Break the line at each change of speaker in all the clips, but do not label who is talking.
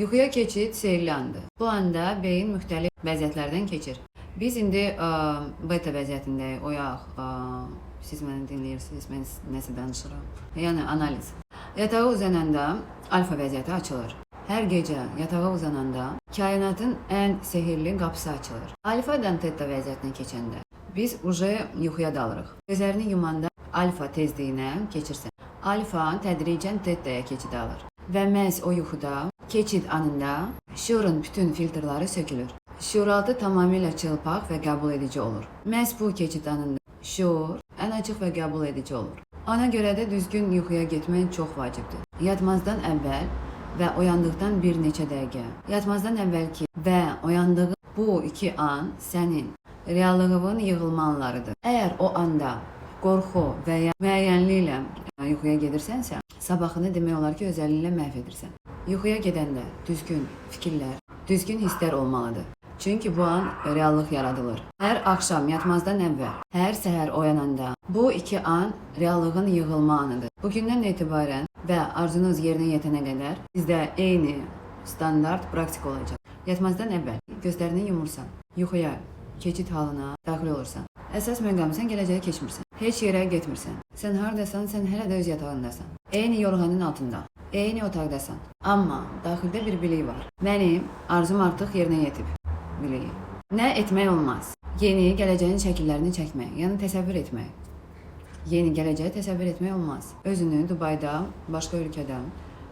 Yuxuya keçid sehirli andır. Bu anda beyin müxtəlif vəziyyətlərdən keçir. Biz indi beta vəziyyətindəyik, oyaq, siz məni dinləyirsiniz, mən nəsə danışıram. Yəni analiz. Yatağa uzananda alfa vəziyyəti açılır. Hər gecə yatağa uzananda kainatın ən sehirli qapısı açılır. Alfadan teta vəziyyətinə keçəndə biz uje yuxuya dalırıq. Gözlərini yumanda alfa tezliyinə keçirsən. Alfa tədricən tetaya keçid alır. Və məhz o yuxuda, keçid anında şüurun bütün filtrləri sökülür. Şuuraltı tamamilə çılpaq və qəbul edici olur. Məhz bu keçid anında şuur ən açıq və qəbul edici olur. Ona görə də düzgün yuxuya getmək çox vacibdir. Yatmazdan əvvəl və oyandıqdan bir neçə dəqiqə. Yatmazdan əvvəlki və oyandığı bu iki an sənin reallığının yığılma anlarıdır. Əgər o anda qorxu və ya müəyyənliklə yuxuya gedirsənsə, sabahını demək olar ki, öz əlinlə məhv edirsən. Yuxuya gedəndə düzgün fikirlər, düzgün hisslər olmalıdır. Çünki bu an reallıq yaradılır. Hər axşam yatmazdan əvvəl, hər səhər oyananda bu iki an reallığın yığılma anıdır. Bugündən etibarən və arzunuz yerinə yetənə qədər sizdə eyni standart praktik olacaq. Yatmazdan əvvəl gözlərini yumursan, yuxuya keçid halına daxil olursan. Əsas məqam, sən gələcəyə keçmirsən. Heç yerə getmirsən. Sən hardasan, sən hələ də öz yatağındasan. Eyni yorğanın altında, eyni otaqdasan. Amma daxildə bir bilik var. Mənim arzum artıq yerinə yetib biliyi. Nə etmək olmaz? Yeni gələcəyin şəkillərini çəkmək, yəni təsəvvür etmək. Yeni gələcəyi təsəvvür etmək olmaz. Özünü Dubayda, başqa ölkədə,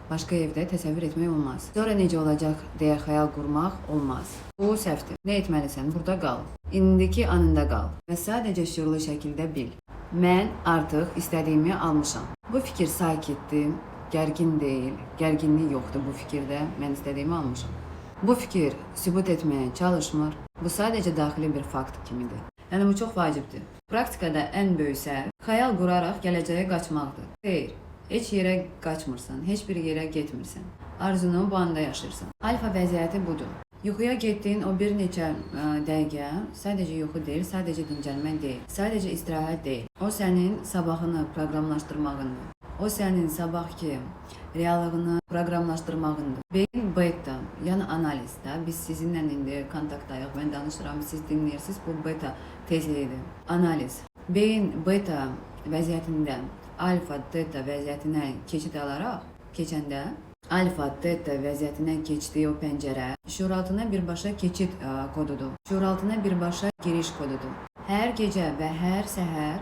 başqa evdə təsəvvür etmək olmaz. Sonra necə olacaq deyə xəyal qurmaq olmaz. Bu səhvdir. Nə etməlisən? Burada qal. İndiki anında qal və sadəcə şüurlu şəkildə bil. Mən artıq istədiyimi almışam. Bu fikir sakitdir, gərgin deyil. Gərginlik yoxdur bu fikirdə. Mən istədiyimi almışam. Bu fikir sübut etməyə çalışmır. Bu sadəcə daxili bir fakt kimidir. Yəni bu çox vacibdir. Praktikada ən böyük səhv xəyal quraraq gələcəyə qaçmaqdır. Xeyr, heç yerə qaçmırsan, heç bir yerə getmirsən. Arzunu bu anda yaşayırsan. Alfa vəziyyəti budur. Yuxuya getdiyin o bir neçə dəqiqə sadəcə yuxu deyil, sadəcə dincəlmə deyil, sadəcə istirahət deyil. O sənin sabahını proqramlaşdırmağındır. O sənin sabahki reallığını proqramlaşdırmağındır. Beyin beta, yəni analiz da. Biz sizinlə indi kontaktdayıq. Mən danışıram, siz dinləyirsiniz. Bu beta tezliyidir. Analiz. Beyin beta vəziyyətində alfa, teta vəziyyətinə keçid alaraq keçəndə alfa, teta vəziyyətinə keçdiyi o pəncərə şuuraltına birbaşa keçid kodudur. Şuuraltına birbaşa giriş kodudur. Hər gecə və hər səhər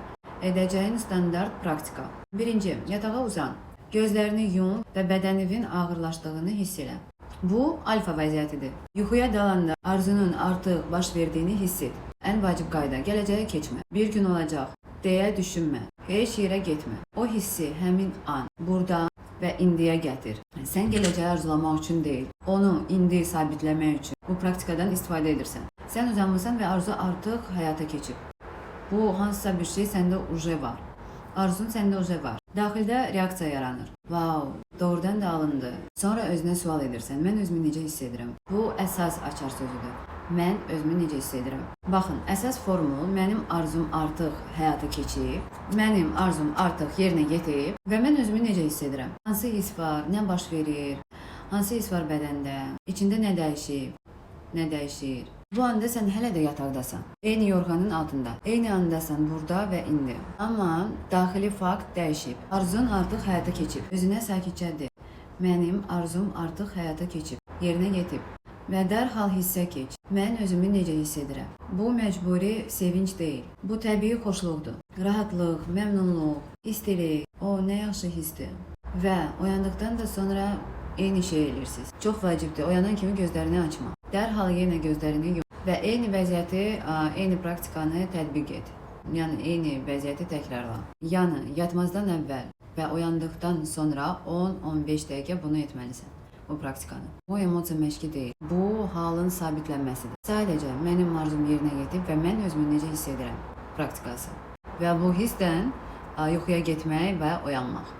edəcəyin standart praktika. Birinci, yatağa uzan. Gözlərini yum və bədəninin ağırlaşdığını hiss elə. Bu alfa vəziyyətidir. Yuxuya dalanda arzunun artıq baş verdiyini hiss et. Ən vacib qayda: gələcəyə keçmə. Bir gün olacaq deyə düşünmə. Heç yerə getmə. O hissi həmin an, burada və indiyə gətir. Sən gələcəyi arzulamaq üçün deyil, onu indi sabitləmək üçün bu praktikadan istifadə edirsən. Sən uzanmısan və arzu artıq həyata keçib. Bu hansısa bir şey səndə uje var. Arzun səndə uje var. Daxildə reaksiya yaranır. Vau, doğrudan da alındı. Sonra özünə sual edirsən. Mən özümü necə hiss edirəm? Bu əsas açar sözüdür. Mən özümü necə hiss edirəm? Baxın, əsas formul: mənim arzum artıq həyata keçib, mənim arzum artıq yerinə yetib və mən özümü necə hiss edirəm? Hansı his var? Nə baş verir? Hansı his var bədəndə? İçində nə dəyişib? Nə dəyişir? Bu anda sən hələ də yataqdasan. Eyni yorğanın altında. Eyni andasan, burada və indi. Amma daxili fakt dəyişib. Arzun artıq həyata keçib. Özünə sakitcə de. Mənim arzum artıq həyata keçib. Yerinə yetib. Və dərhal hissə keç. Mən özümü necə hiss edirəm? Bu məcburi sevinç deyil. Bu təbii xoşluqdur. Rahatlıq, məmnunluq, istilik. O nə yaxşı hissdir. Və oyandıqdan da sonra eyni şey eləyirsiniz. Çox vacibdir. Oyanan kimi gözlərini açma. Dərhal yenə gözlərini yum və eyni vəziyyəti, eyni praktikanı tətbiq et. Yəni eyni vəziyyəti təkrarla. Yəni yatmazdan əvvəl və oyandıqdan sonra 10-15 dəqiqə bunu etməlisən. Bu praktikanı. Bu emosiya məşqi deyil. Bu halın sabitlənməsidir. Sadəcə mənim arzum yerinə yetib və mən özümü necə hiss edirəm praktikası. Və bu hissdən yuxuya getmək və oyanmaq.